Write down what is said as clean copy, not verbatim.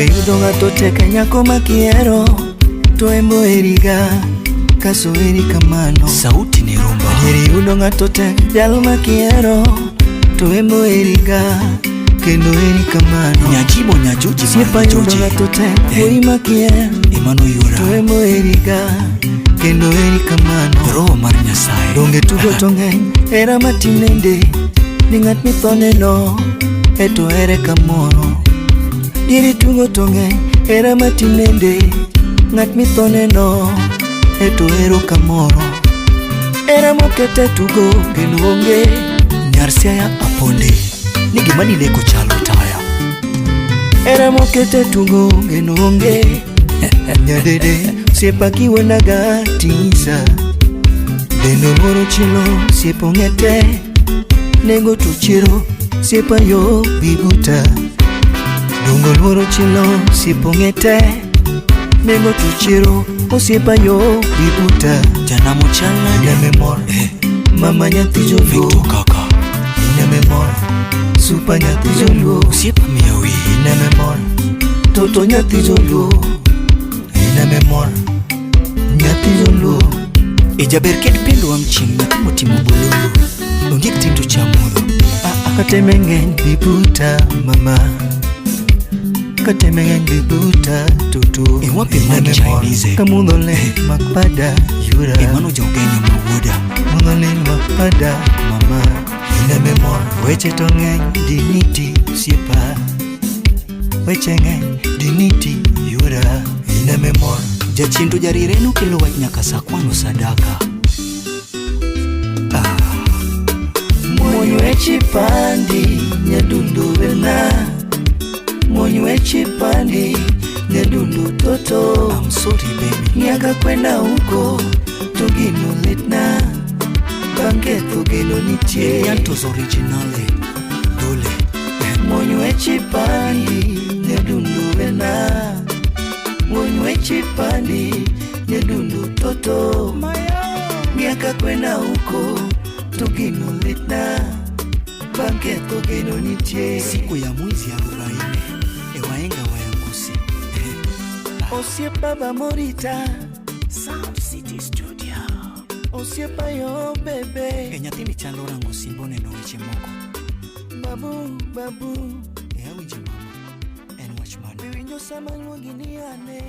Donge yudo ng'ato tek e nyako ma kihero to embo heriga kaso heri kamano. Sauti ni rumba. Adieri yudo ng'ato tek jal ma kihero to embo heriga kendo heri kamano. Nyajibo nyajoji Osiepa yudo joji. ng'ato tek wuoyi ma kihero Emano yura. to embo heriga kendo heri kamano. Roho mar Nyasaye. Donge tugo to ng'eny hera matinende ni ng'at mithoneno eto here kamoro. Diere tugo to ng'eny hera matinende ng'at mithoneno eto hero kamoro. Hera mokete tugo geno onge. Nyar Siaya Aponde. Ni gima nileko chalo taya. Hera mokete tugo geno onge. Nyadede osiepa kiwuondaga ting'isa. Dendo moro chilo osiepa ong'ete. Nego to chiro osiepa yo bibuta. Dongo luoro chilo osiepa ong'ete. Nego to chiro osiepa yo bibuta. Janamo chal nade? Iname mor mama nyathi joluo. Victor kaka. Iname mor supa nyathi joluo. Osiepa miya wiyi. Iname mor toto nyathi joluo. Iname mor nyathi joluo. E jaber ket pendo wang' chieng' nyathi motimo bololo. Ondiek tin to cham mudho. Kateme ng'eny bibuta mama. Kateme ng'eny bibuta toto. E wapi mag Iname mor Chinese? kamudho le makpada yura. Emano jaogenyo ma wuoda. Mudho le makpada mama. Iname mor weche to ng'eny diniti osiepa. Weche ng'eny diniti yura. Iname mor Jachien to jarire nokelo wach nyaka sa kwano sadaka. Monywe chipandi nyadundo wena. Monywe chipandi nyadundo toto. I'm sorry baby. Nyaka kwenda huko to gino litna. Bang' ketho geno nitie. Nyantos originale. Dole. Monywe chipandi nyadundo wena. Monywe chipandi nyadundo toto. Nyaka kwenda huko to gino litna. Bang' ketho geno nitie. Siku ya mwizi 40. E waenga wayangusi. Osiep baba morita. Sound City Studio. Osiepa yo bebe. E nyathini chalo rango simbo neno weche moko. Babu babu. E awinjo mama. En wach mane? Iwinjo sama luongi ni ane.